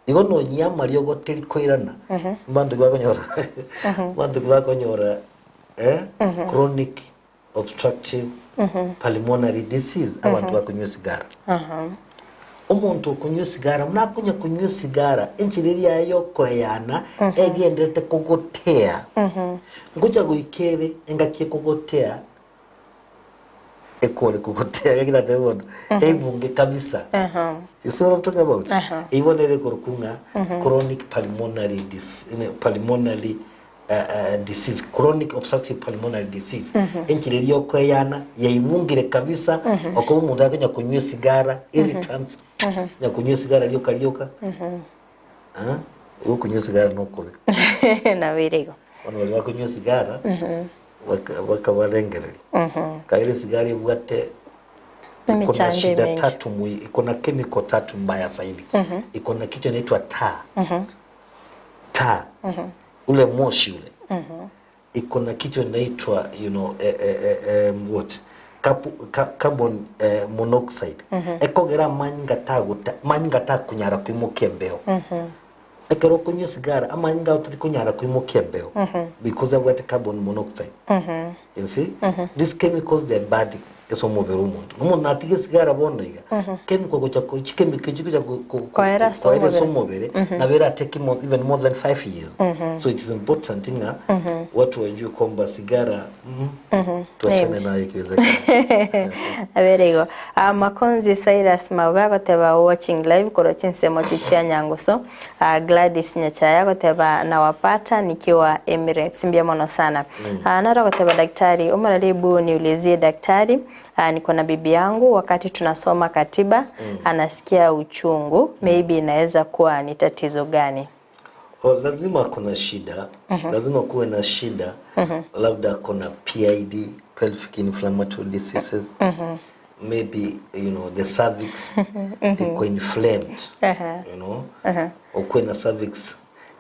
Igo nonyia amariogo teri koirana, mbanto ki bakonyora mbanto ki bakonyora eh, chronic obstructive pulmonary disease abanto bakonywa esigara. Omonto okonywa esigara buna akonya konywa esigara enchera eria yaye yokoeyana egenderete kogotea, ngocha goika ere engaki ekogotea ekore kogotea gaki natebe bono ebunge kabisa. You see what I'm talking about? Eyio bono ere ekorokwa ng'a chronic pulmonary dis pulmonary disease, chronic obstructive pulmonary disease. Enchera eria yokoeyana yaibungire kabisa okoba omonto akonya konywa esigara irritants onya konywa esigara rioka rioka ah, igo okonywa esigara nokobe. Nabo ere igo. Bono baria bakonywa esigara baka bakabarengereria kaira esigara ebwate iko na Emechando shida emenge. tatu mui iko na chemical tatu mbaya zaidi iko na kitu inaitwa tar tar ule moshi ule iko na kitu inaitwa you know, eh, eh, eh, em, what Kapu, ka, carbon eh, monoxide ekogera amanyinga taguta amanyinga takunyara koimokia embeo ekero okonywa esigara amanyinga ao tari konyara koimokia embeo because abwate carbon monoxide you see these chemicals they're bad ase omobere omonto na omonto natiga esigara bono iga chemical gocha ko chichemical echi gocha ko- ko- ko- Koera ase koera ase omobere. omobere nabo era take more, even more than 5 years so it is important ng'a watu wajue kwamba sigara mm, tuachane nayo ikiwezekana Abere igo. Ah, Makonzi Cyrus Maube agoteba watching live korwa chinsemo chichia Nyangusu. Ah, Gladys Nyachaya agoteba nawapata nikiwa Emirates mbuya mono sana. Ah, naro agoteba daktari omoraribu niulizie daktari ah, niko na bibi yangu wakati tunasoma katiba anasikia uchungu maybe inaweza kuwa ni tatizo gani? Oh, lazima kuna shida lazima kuwe na shida labda kuna PID pelvic inflammatory diseases maybe you know the cervix iko inflamed you know ukuwe na cervix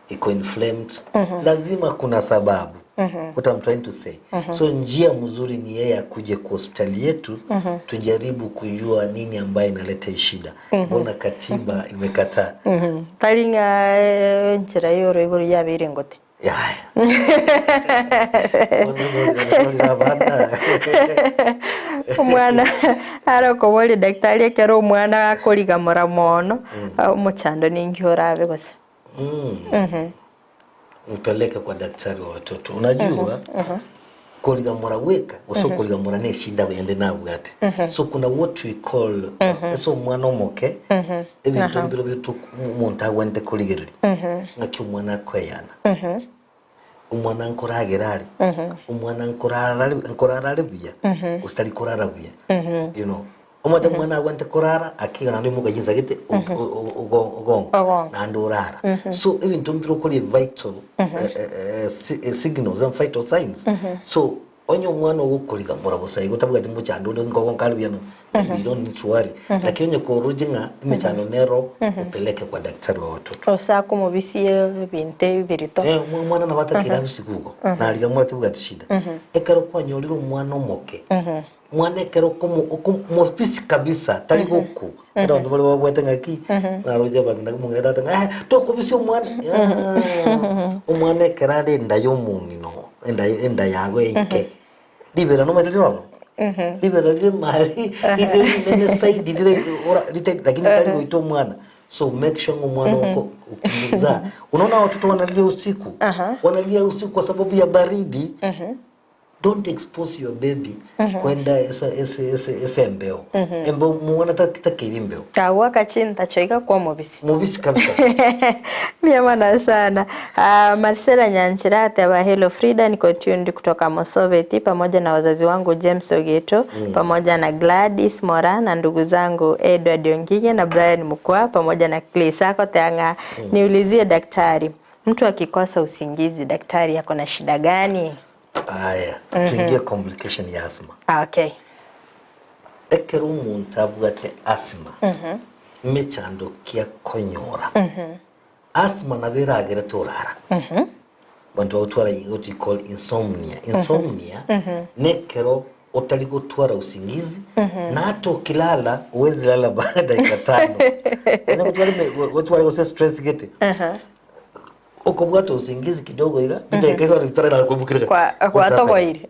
iko inflamed lazima kuna sababu what I'm trying to say so njia mzuri ni yeye akuje kwa hospitali yetu tujaribu kujua nini ambaye inaleta hii shida mbona katiba imekataa Tari ng'a eh, nchera y'oroiboro yabeire ngote. Yaya. Abana. Omwana arokoboria daktari ekero omwana akorigamora mono omochando ninki orabe gose. Mpeleke kwa daktari wa watoto. Unajua korigamora weka uso korigamora ne shida wende nabwate. So kuna what we call eso omwana omoke ebintu mbiro bitu omonto agwente korigereria ng'aki omwana akoeyana omwana nkoragera are omwana nkorara nkorara are buya gose tari korara buya you know omanyete omwana agwente korara akiga naende omoka gete ogongo Ogongo. naende orara so ebinto mbire okori vital signals and vital signs so onye omwana ogokorigamora bosa igo tabwati mochando onde nkogo nkari buya no you don't need to worry lakini onye koroche ng'a emechando nero upeleke kwa daktari wa watoto Osaka omobisie ebinto ebirito. Eh, omwana nabo atakire abisigugo narigamora tibwati shida ekero kwanyorire omwana omoke mwana ekero mopisi kabisa tari goku era abanto bare babwate ng'aki naroche abang'ina omong'ina tata ng'a "Eh, tokobisia omwana Ah, omwana ekero are enda ya omong'ina oo, enda enda yago enke ribera nomanyete riroro ribera rire mari rire rinene saidi rire ora rite lakini tari goita omwana so make sure ng'a omwana oko ukimzaa unaona watoto wanalia usiku wanalia usiku kwa sababu ya baridi don't expose your baby kwenda ese ese ese ese embeo embeo mwana takiri embeo Kagwaka chinta choiga kwa omobisi. mubisi kabisa Mia sana. Uh, Marcela Nyanchira ateba hello Frida, niko tuned kutoka Mosobeti pamoja na wazazi wangu James Ogeto pamoja na Gladys Mora na ndugu zangu Edward Ongige na Brian Mukwa pamoja na Clis Akoteanga. Niulizie daktari, mtu akikosa usingizi daktari ako na shida gani? aya tuingie complication ya asthma Ah, okay. ekero omonto abwate asthma mechando kia konyora asthma nabo eragerete orara bantu bagotwara what you call insomnia insomnia nekero Otari gotwara usingizi, na hata ukilala huwezi lala baada ya dakika tano. Onye gotwara eme- gotwara gose stress gete. Okobwata usingizi kidogo iga, chidakika isano chitararara kwebukire Kwa kwatogoire.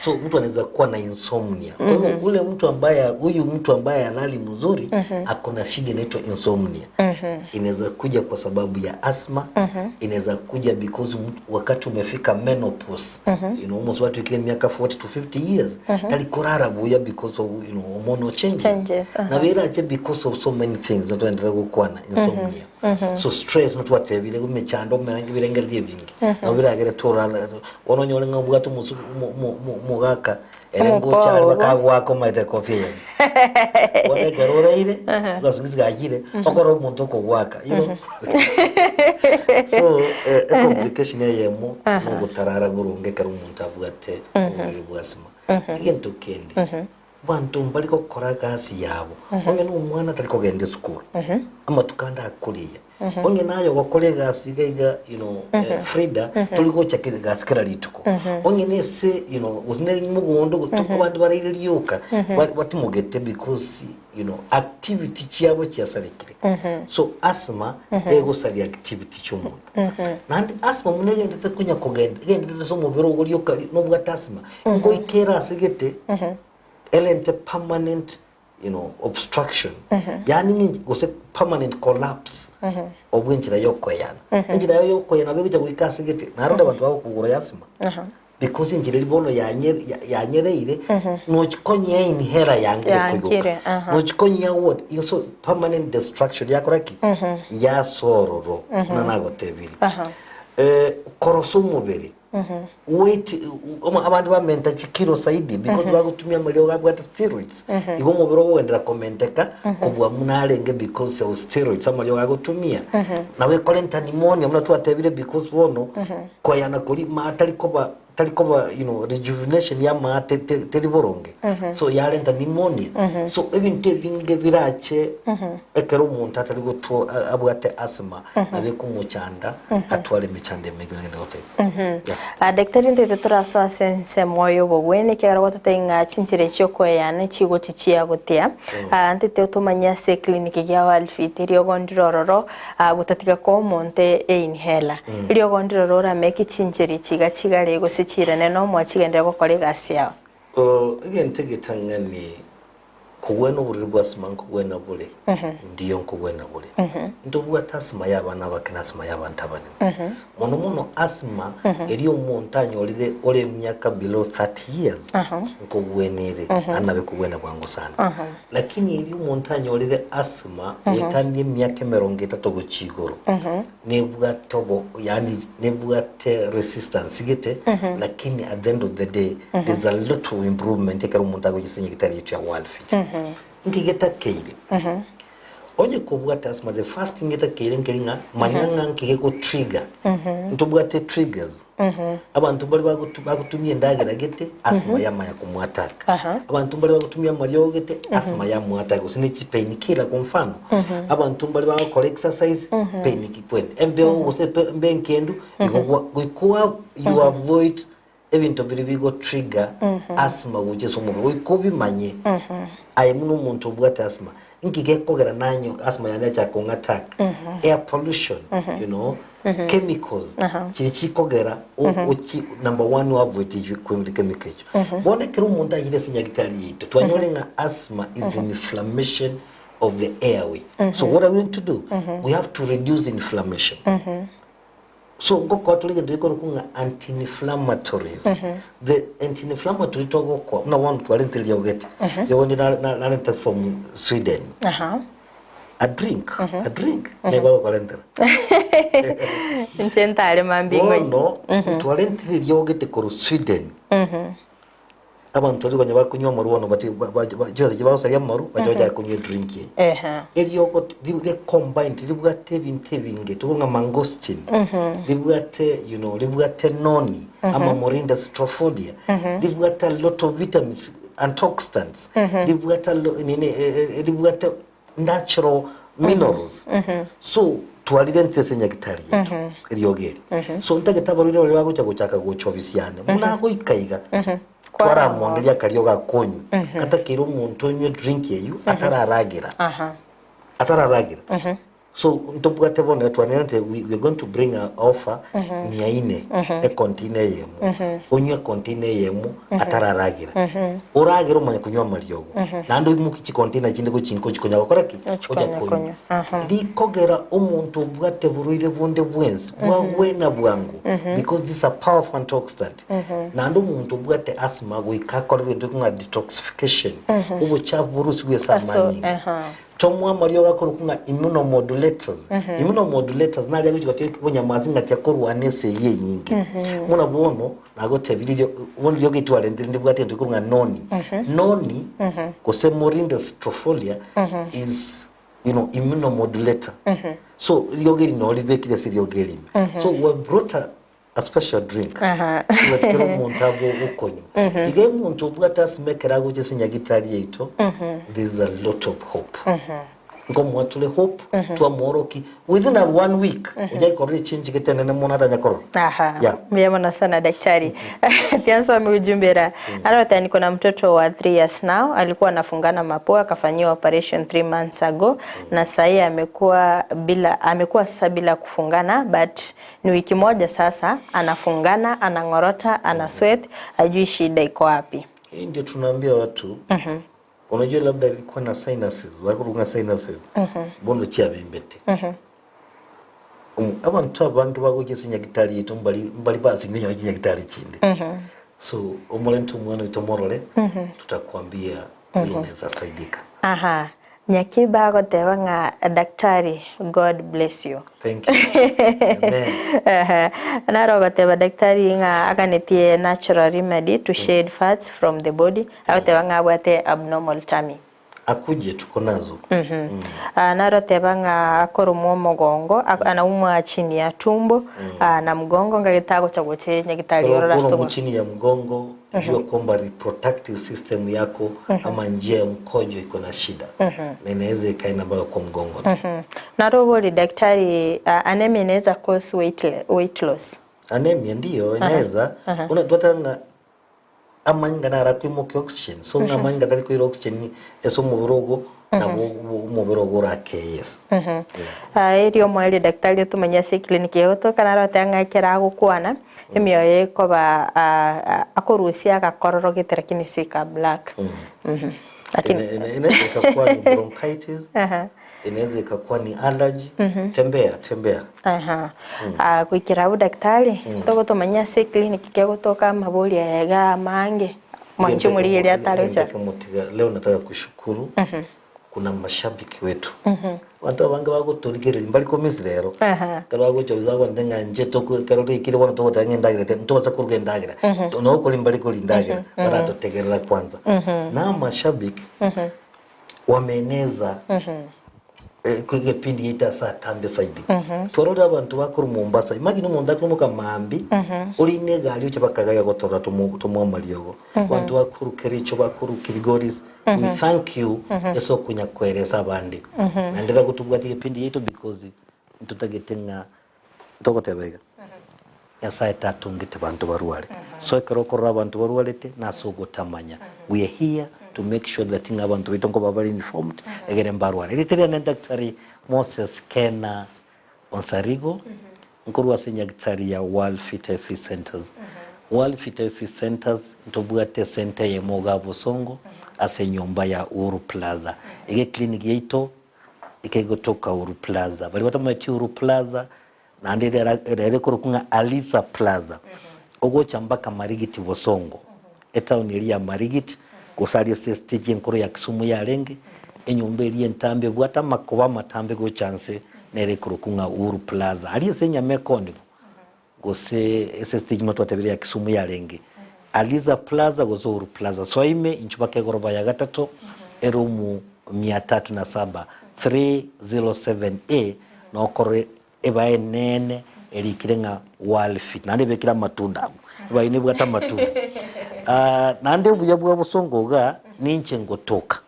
So mtu anaweza kuwa na insomnia. Kwa hivyo ule mtu ambaye huyu mtu ambaye halali mzuri ako na shida inaitwa insomnia. Inaweza kuja kwa sababu ya asthma, inaweza kuja because mtu, wakati umefika menopause you know, almost watu ikile miaka 40 to 50 years tari korara buya because of you know, hormonal changes, Changes, na birache because of so many things natwenderera gokwana insomnia so stress motwatebire emechando omerenge ebirengererio ebinge nabo biragere torara bono onyore ng'a obwate omosu omo- omo- omo- omogaka ere ngocha are Omokoa bakagoaka omaete coffee eyemo bono ekero oraire ogasugisi gachire okore omonto okogoaka you know so eh, ecomplication eyemo nogotarara boronge ekero omonto abwate oborwaire bwa asthma egento kende Abanto mbari gokora egasi yabo, onye nomwana tari kogenda esukuru, amatuko ande akoriya. Onye naye ogokora egasi iga iga you know, eh, Frida, tori gocha kera egasi kera rituko. Onye na ase you know, gose na mogondo gose abande baraire rioka, ba- batimogete because you know, activity chiabo chiasarekire. So asthma egosaria activity chia omonto. Naende asthma buna egenderete konya kogenda, egenderete ase omobere ogo rioka ri- nobwate asthma, Ngoika ere ase gete erente permanent you know, obstruction yaani ng'inche gose permanent collapse obwe enchera ya okoeyana. Enchera yaye ya okoeyana nabo egocha goika ase gete narore abanto bagokugura ya asthma because enchera eria bono yanye yanyereire nochikonyia inhaler yangire koigoka Yankire, aha. nochikonyia what igo so permanent destruction yakora ki yasororo buna nagotebirie. Korosa omobere Weight, abande bamenta chikilo zaidi because bagotumia amariogo abwate steroids. Igo omobere ogogenderera komenteka kobua buna arenge because of steroids amariogo agotumia. Nabo ekorenta pneumonia buna twatebire because bono koyana koria maa tari koba tari koba you know rejuvenation ya amaa te- te- teri boronge. So yarenta pneumonia. So ebinto ebinge birache ekero omonto atari gotwo abwate asthma nabo ekomochanda atware emechando emenge nagende goteba. Yeah. Ah, Daktari ntoite torasoa ase ensemo y'obogwenia ekiagera gwatotebia ng'a chinchera echi okoeyana chigochi chiagotea. Ah, ntoite otomanye ase eclinic gia Wellfit eriogo ndire ororo ah, gotatiga koa omonto einhaler. Eriogo ndire ororo orameke chinchera echi iga chigare gose chirane nomoa chigenderere gokora egasi yao. Oh, egento egetang'ani Kogwena oboriri bwa asthma nkogwena bore, ndiyo nkogwena bore. Ntobwate asthma y'abana abake na asthma y'abanto abanene. Mono mono asthma eria omonto anyorire ore emiaka below 30 years nkogwena ere, naende nabo ekogwena bwango sana. Lakini eria omonto anyorire asthma goetania emiaka emerongo etato gochia igoro, nebwate obo yaani nebwate resistance gete lakini at the end of the day there's a little improvement ekero omonto agocha ase nyagetari yaito ya World Fit. Nki getakeire? Onye kobwate asthma the first thing getakeire nkeri ng'a manya ng'a nki gego trigger. Ntobwate triggers. Abanto mbare bagotu bagotumia endagera gete asthma yamanya komoattack. Abanto mbare bagotumia amariogo gete asthma yamoattack gose ne chipain killer kwa mfano. Abanto mbare bagokora exercise pain kikwenda. Embeo gose epe embe enkendu igo gwa goika oa you avoid ebinto biria bigo trigger asthma gocha ase omobere goika obimanye aye buna omonto obwate asthma Inki gekogera nanyo asthma yane yachaka kong'attack? Air pollution, you know, chemicals chiria chikogera o- ochi number one oavoid kwemera chemical echo. Bono ekero omonto achire ase nyagetari yaito twanyore ng'a asthma is inflammation of the airway. So what are we going to do? We have to reduce inflammation. So ngokoa tore egento gekorokwa ng'a anti-inflammatories. The anti-inflammatory togokoa buna bono twarentire riogete, riogo ndire nare- nare- narente from Sweden. Aha. A drink, a drink, nigo bagokorentera. Inche ntare mambia ing'o Bono twarentire riogete korwa Sweden. Abanto baria konya bakonywa amarwa bono bati ba- ba- ba- chibesa chiria bagosaria amarwa bache bachake konywa edrink eye. Ehe. Eriogo ri combined ribwate ebinto ebinge tokonywa ng'a mangosteen, ribwate you know ribwate noni ama morinda strophodia, ribwate a lot of vitamins, antioxidants, ribwate a lo nini ribwate natural minerals. So twarirentire ase enyagitari yaito eriogo eri. So ntagete abarwaire baria bagocha gochaka gocha obisi yane, buna agoika iga. Twaramonderia akaria ogakonywa. Katakeire omonto onywe drink eywo atararagera. Atararagera. So ntobwate bono iga twanenete we we are going to bring a offer mia ine econtainer eyemo. Onywe econtainer eyemo atararagera. Oragere omanye konywa amariogo. Naende oimokie chicontainer chinde gochi inka ochi konya gokora ki? Ochi Ocha konya konywa. konywa. Aha. Rikogera omonto obwate borwaire bonde bwensi bwagwena bwango because this a powerful antioxidant. Naende omonto obwate asthma goika akore egento ng'a detoxification, obochafu borusigwe ase Aso, amanyinga. aha. Tomoa amariogo akorokwa ng'a immunomodulators. Immunomodulators naria agochi gotiga obonyamasi ng'aki akorwana esegi enyinge. Buna bono nagotebirie rio bono riogo etwarentire ndibwate egento gekorokwa ng'a noni. Noni gose morinda citrifolia is you know immunomodulator. So riogo eri noo ribekire ase riogo eri ime. So we brought a a special drink Aha. Obwate kera omonto abe ogokonywa iga omonto obwate asima ekero agocha ase nyagitari yaito there is a lot of hope nkomoa tore hope twamooroki within a one week ocha korora echange gete enene mono atanya korora Aha. Yeah. Mbuya mono sana daktari. Tiansome ujumbe ra. Arota niko na mtoto wa 3 years now, alikuwa anafungana mapua akafanyiwa operation 3 months ago na sahii amekuwa bila amekuwa sasa bila kufungana but Ni wiki moja sasa, anafungana, anang'orota, ana sweat, hajui shida iko wapi. Hii ndio tunaambia watu unajua labda alikuwa na sinuses bakorunga sinuses bono chiabimbete Abanto abange bagocha ase nyagitari yaito mbari mbari basinenye chinyagitari chinde so omorente omwana oito morore tutakwambia vile unaweza saidika. Aha, Nyakiba agoteba ng'a Daktari God bless you. Thank you. Amen. Ehe, naro ogoteba daktari ng'a aganetie natural remedy to shed fats from the body, agoteba ng'a abwate abnormal tummy. Akuje tuko nazo. Ah, naroteba ng'a akoromwa omogongo, ak- anaumwa chini ya tumbo, ah, na mgongo ngagete agocha gocha nyagitari orore ase Koro ogo- chini ya mgongo jua kwamba reproductive system yako ama njia ya mkojo iko na shida na inaweza ikaenda mpaka kwa mgongo. Naro bori daktari, ah, anemia inaweza cause weight loss. Anemia ndiyo inaweza unatwata ng'a amanyinga naro akoimokia oxygen so ng'a amanyinga tari koira oxygen ase omobere ogo nabo omobere ogo orakeye ase. Ah, erio omoerio daktari otomanye ase eclinic eye gotoka naro oteba ng'a ekero agokwana emioyo ekoba ah, akorusia agakororo gete lakini si ka black. Lakini Inaweza ikakuwa ni bronchitis, inaweza ikakuwa ni allergy. Tembea tembea. Aha. Ah, goikera abwo daktari, togotomanya ase eclinic kegotoka amabori aya iga amange, mwanche omorigereria atarocha. Ndeke motiga leo nataka kushukuru kuna mashabiki wetu abanto abange bagotorigereria mbari komiss rero ekero bagocha gose bagonte ng'a inche toko ekero toikire bono togoteba ng'a endagera te ntobasa koruga endagera nokori mbari koria endagera baratotegerera kwanza na amashabiki wameeneza egepindi giaito ase atambe zaidi. Twarorire abanto bakorwa Mombasa, imagine omonto akoimoka maambia, orine egari oche bakagaya gotorora tomoa amariogo. Abanto bakorwa Kericho, bakorwa Kilgoris, we thank you ase okonya koeresa abande. Naende iga tobwate egepindi giaito because ntotagete ng'a togoteba iga, Nyasaye tatongete banto barware. So ekero okorora abanto barwarete nase ogotamanya. We are here to make sure that ng'a abanto baito nkoba bare informed egere mbarware. Erieta riane Daktari Moses Kena Onsarigo, nkorwa ase nyagetari ya World Fit Health Centers. World Fit Health Centers ntobwate esenta eyemo igaa Bosongo ase enyomba ya Uhuru Plaza. Iga eclinic yaito ekegotoka Uhuru Plaza. Baria batamanyeti Uhuru Plaza Naende ere ekorokwa ng'a Alisa Plaza, ogocha mpaka Marigiti Bosongo, etaoni eria ya Marigiti, gose aria ase estage enkoro ya Kisumu yarenge, enyomba eria entambe ebwate amakoba amatambe gocha nse, nere ekorokwa ng'a Uhuru Plaza. Aria ase enyama ekoonigwa, gose ase estage buna twatebire ya Kisumu yarenge, Alisa Plaza gose Uhuru Plaza. Soa ime inchuo mpaka egoroba ya gatato, eroom mia tatu na saba, 307A, Nokorore ebae enene erikire ng'a World Fit, naende ebekire amatunda abwo, ebae nebwate amatunda. Ah, naende obuya bwa bosongo igaa, ninche ngotoka.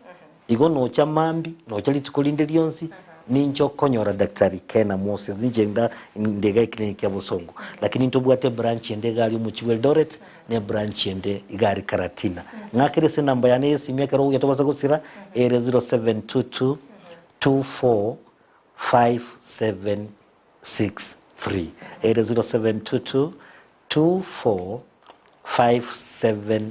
Igo nocha mambia, nocha rituko rinde rionsi, Ninche okonyora Daktari Kena Moses, ninche nda nde iga eclinic ya Bosongo, lakini ntobwate ebranch ende iga aria omochie bwa Eldoret, na ebranch ende iga aria Karatina. Ng'akere ase enamba yane ya esimi ekero ogocha tobasa gosira, ere 0722 24 5763, ere 0722 24 5763.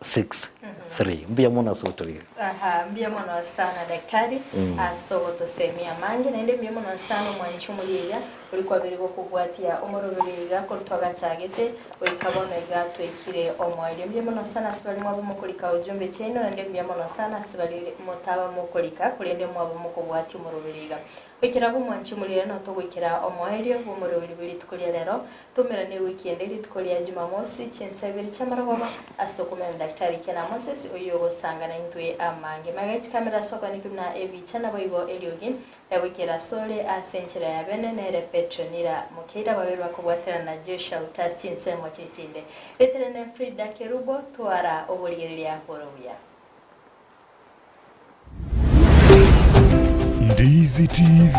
63. Mbuya mono ase ogotorigereria. Aha, mbuya mono sana daktari ase ogotosemia amange, naende mbuya mono sana omwanchi omoriiga oria kwabeire gokobwatia omoroberi iga korwa twagachagete goika bono iga twaikire omoerio. Mbuya mono sana ase baria mwaba mokorika ujumbe chiaino, naende mbuya mono sana ase baria motaba mokorika korende mwaba mokobwatia omoroberi iga. Goikera abwo omwanchi omoriiga notogoikera omoerio bw'omoroberi bwe rituko ria rero. Tomerane ewiki ende rituko ria Jumamosi chinsa ibere chi'amarogoba, ase tokomenya na Daktari Kena Moses, oyio ogosanga naintwe amange. Magega chikamera ase okoanekwa buna ebicha naboigo eriogi riagoikera asore ase enchera ya bene nere Petronila Mokeira babere bakobwaterana na Joshua Utasi chinsemo chichinde. Reterene Frida Kerubo twara oborigereria bore obuya. Ndizi TV.